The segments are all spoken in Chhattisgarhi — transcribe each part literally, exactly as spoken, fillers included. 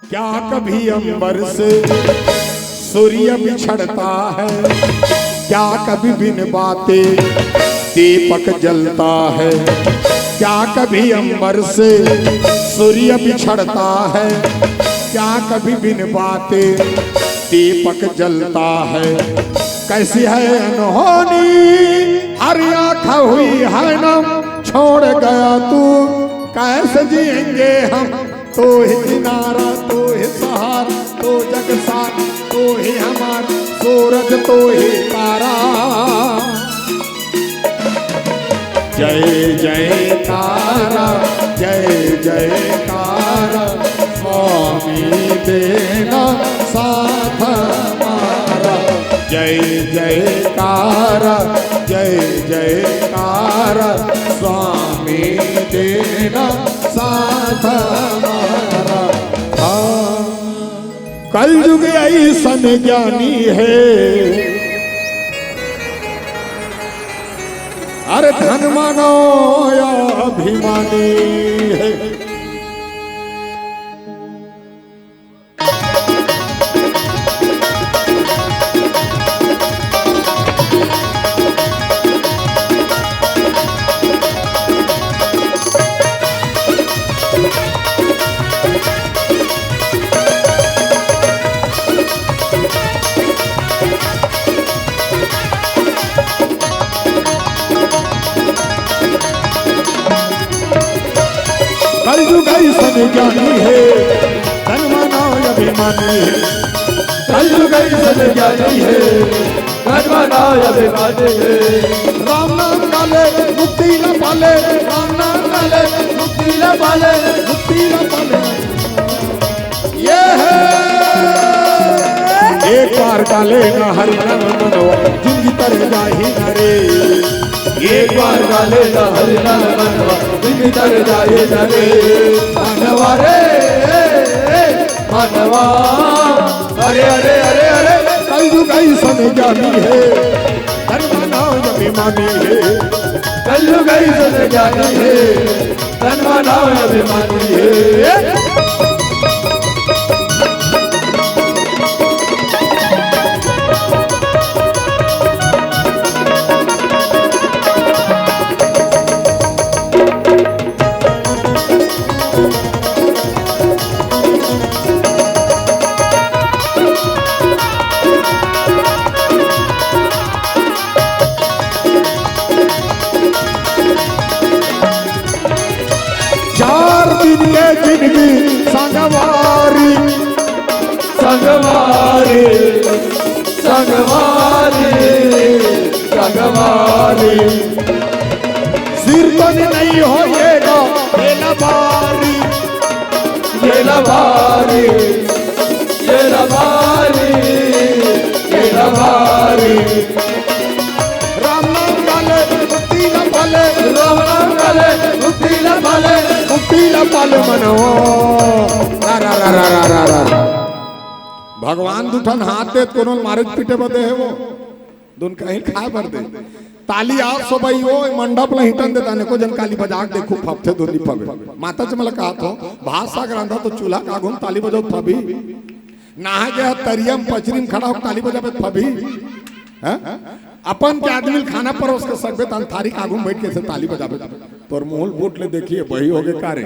क्या कभी अंबर से सूर्य बिछड़ता है? क्या कभी बिन बाते दीपक जलता है? क्या कभी अंबर से सूर्य बिछड़ता है? क्या कभी बिन बाते दीपक जलता है? कैसी है अनहोनी, हर आँख हुई है नम, छोड़ गया तू, कैसे जिएंगे हम? तू ही किनारा, तू ही सहारा, तू जग सारा, तू ही हमारा सूरज, तू ही तारा। जय जयकारा, जय जयकारा, स्वामी देना साथ हमारा। जय जयकारा, जय जयकारा, स्वामी देना साथ हमारा। हाँ। कलयुग ऐसन ज्ञानी है, अरे धन मानो या अभिमानी है। कलयुग ऐसन ज्ञानी है, धन मानो अभिमानी है। कलयुग ऐसन ज्ञानी है, धन मानो अभिमानी है। राम नाम काले मुक्ति न पाले, राम नाम काले मुक्ति न पाले, मुक्ति न पाले। ये है। एक बार काले ना हरि नाम मनवा, जिंदगी तर जाही ना रे। एक बार काले ना हरि नाम मनवा, जिंदगी तर जाही ना रे। मनवा रे, मनवा। अरे, अरे, अरे, अरे, कलयुग ऐसन ज्ञानी है, धन मानो अभिमानी है। कलयुग ऐसन ज्ञानी है, धन मानो अभिमानी है। चार दिन के जिंदगी संगवारी। संगवारी, संगवारी, संगवारी। सिर तन नहीं होएगा, ये लबारी। ये लबारी, ये लबारी, ये लबारी। राम नाम काले मुक्ति न पाले, राम नाम काले मुक्ति न पाले, मुक्ति न पाले मनवा। रा, रा, रा, रा। भगवान दू ठन हाथ देत कोनो ल मारे पीटे बर दे हे वो, दुन कहीं खाए बर दे। ताली आप सब भाई वो मंडप ल हिटन देता, ने को जन काली बजा के देखू फबथे दुन नी फबे। माता जी मला कहा थो, भात साग रांधा तो चूल्हा का आगू म ताली बजाओ फबी। नहा गया तरिया म पचरी म खड़ा हो ताली बजाबे फबी। हैं? अपन के आदमी ल खाना परोस के सकबे, तन थारी के आगू म बैठ के से ताली बजाबे। तोर मुंह ल बूट ले देखिए, बही होगे का रे?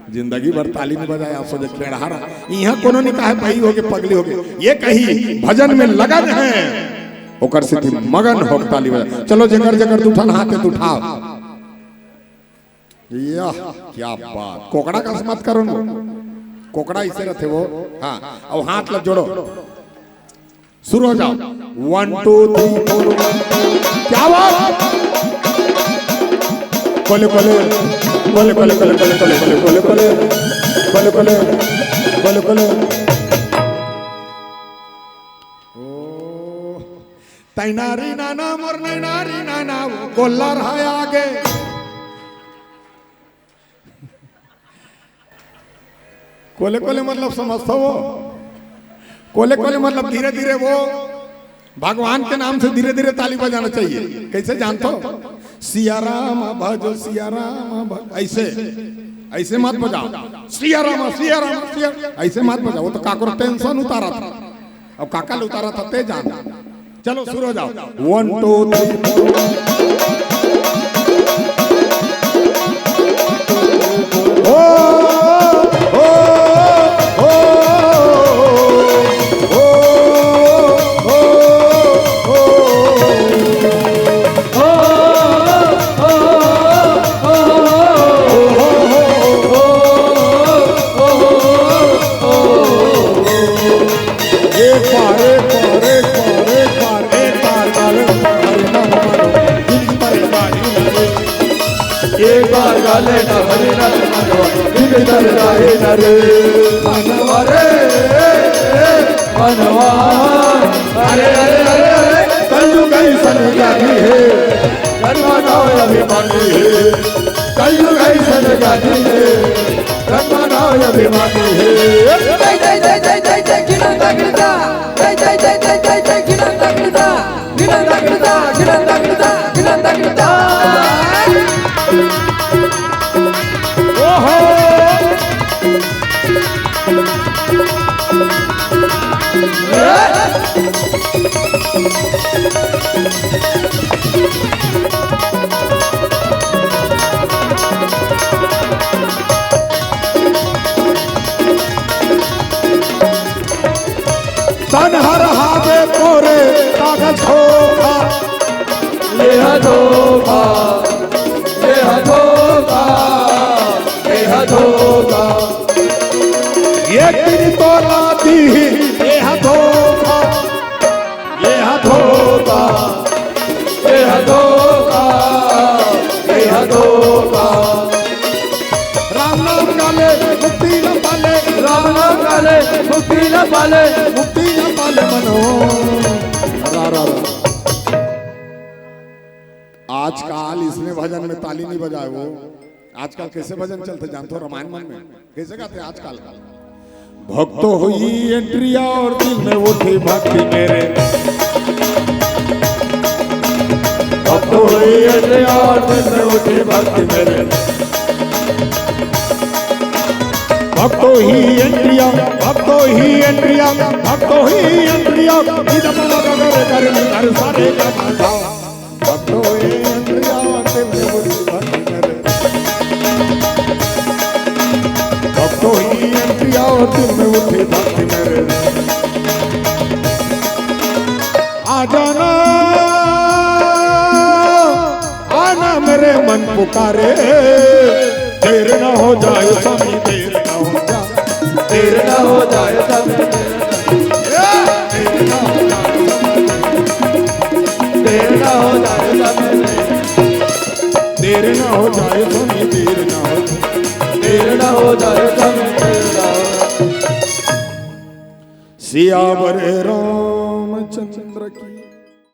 जिंदगी भर ताली नहीं बजाया, सोचे खेड़हा रहा। इहाँ कोनो नहीं कहे बही होगे, पगली होगे। ये कही भजन में लगन है, ओकर सेती मगन होके ताली बजा। चलो, जेकर जेकर दू ठन हाथ हे, उठाओ। यह क्या बात, कोकड़ा कस मत करो न। कोकड़ा ऐसे रहते वो। हाँ, और हाथ लग जोड़ो, शुरू हो जाओ। One, two, three, four। क्या बात? कोले, कोले, कोले, कोले। ओ, तैनारी नाना मोर नैनारी नाना, वो गोल्लर है आगे। कोले कोले मतलब समझता हो? कोले कोले मतलब धीरे धीरे वो। भगवान के नाम से धीरे धीरे ताली बजाना चाहिए। कैसे जानता हो? सिया राम भजो, सिया राम भजो, ऐसे, ऐसे मत बजाओ। सिया रामा, सिया रामा, सिया। ऐसे मत बजाओ, वो तो काकरो टेंशन उतारा था। अब काका ले उतारा था, ते जान। चलो, शुरू हो जाओ। One, two, three, four। ओ, ओ, ओ, ओ, ओ। एक बार, एक बार, एक बार, एक बार, एक बार, काले हरि नाम मानो, दिल की परेशानी ना रे। एक बार काले हरि नाम मानो, दिल की परेशानी ना रे। मनवा रे, मनवा। अरे, अरे, अरे, अरे, कलयुग ऐसन जाति हे, जन्म नाम अभिमानी हे। कलयुग ऐसन जाति हे, जन्म नाम अभिमानी हे। जय, जय, जय, जय, जय, जय, गिरंदा, गिरंदा। जय, जय, जय, जय, जय, जय, गिरंदा, गिरंदा। गिरंदा, गिरंदा, गिरंदा, गिरंदा, गिरंदा, गिरंदा। ओहो। तन हर हावे तोरे कागज धोखा। ये हा धोखा, ये हा धोखा, ये हा धोखा। एक दिन तोला दीही, ये हा धोखा, ये हा धोखा, ये हा धोखा, ये हा धोखा। राम नाम काले मुक्ति न पाले, राम नाम काले मुक्ति न पाले, मुक्ति न पाले मनो। रा, रा, रा। आजकल इसने भजन में ताली नहीं बजाए वो। आजकल कैसे भजन चलते जानते हो? रामायण मन में कैसे गाते हैं आजकल? भक्तो हुई एंट्री और दिल में उठी भक्ति मेरे। भक्तो हुई एंट्री और दिल में उठी भक्ति मेरे। भक्तो ही एंट्रिया, भक्तो ही एंट्रिया, भक्तो ही एंट्रिया। इधर मगर कर कर सारे का भक्तो ही एंट्रिया, दिल में उठी भक्ति मेरे। भक्तो ही एंट्रिया, दिल में उठी भक्ति मेरे। आ जाना, आना मेरे मन पुकारे, देर ना हो जाए स्वामी, देर ना हो जाए, देर ना हो जाए स्वामी, देर ना हो जाए स्वामी, देर ना हो जाए स्वामी, देर ना हो जाए स्वामी, देर ना हो, देर ना हो जाए स्वामी, देर ना हो। सियावर रामचंद्र की।